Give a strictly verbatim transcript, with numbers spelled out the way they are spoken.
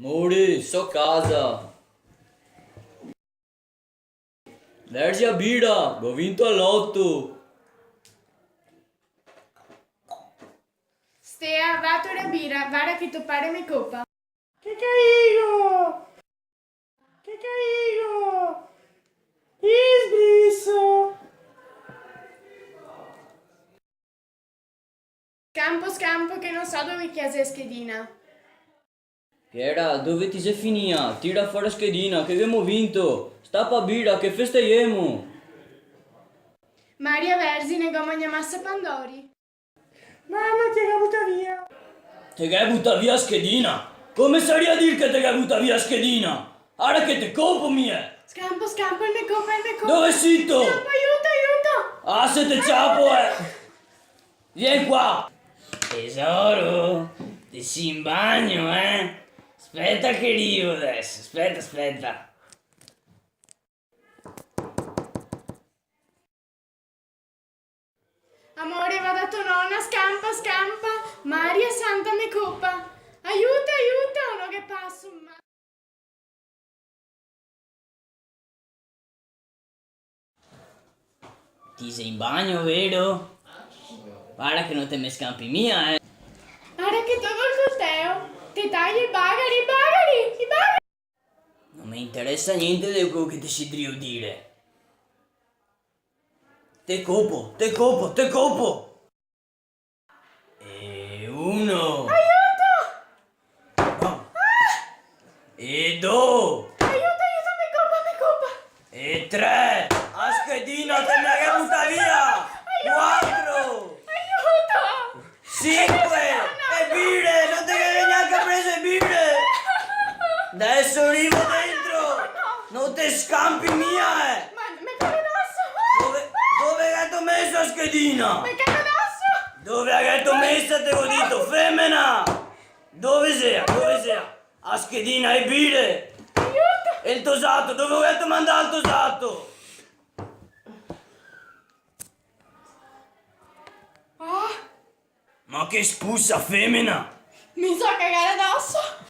Mori, so casa. Verzi a bira, go vinto al loto. Stea, va a tor a bira, varda che to pare me copa. Che caigo! Che caigo! Isbriso! Scampo, scampo, che no so dove che la xe schedina. Piera, dove ti xe finìa? Tira fora schedina, che ghemo vinto! Stapa bira, che festejemo! Maria Verzi, ne go magnà masa pandori. Mama, te ghè butà via. Te ghè butà via schedina? Come sarìa dir che te ghè butà via schedina? Ara che te copo mi, eh! Scampo, scampo, el me copa, el me copa. Dove sito? Scampo, aiuto, aiuto! Ah, se te ciapo, eh! Vien qua! Tesoro, te si in bagno, eh? Speta che rivo deso, speta, speta. Amore, va da to nona, scampa, scampa. Maria Santa, me copa. Aiuto, aiuto, no ghe paso, ma... Ti xe in bagno, vero? Varda che no te me scampi mia, eh. Varda che to go el colteo. Te tajo i bagari, i bagari, i bagari. No me interesa gnente de queo che te si drio dire. Te copo, te copo, te copo! E uno. Aiuto! No. Ah! E do. Aiuto, aiuto, me copa, me copa! E tre. A schedina te me la ghè butà via! Aiuto! Quatro! Aiuto! Sinque! E bire! No te ghe gnanca preso e bire! Deso rivo dentro! No te scampi mia, eh! Ma me cade doso! Dove, dove gheto meso a schedina? Me cade doso! Dove gheto mesa, te go dito, femena? Dove xea? Dove xea? A schedina, e bire! Aiuto! E el tosato, dove gheto mandà el tosato? Ah! Ma che spusa, femena! Me so cagà doso!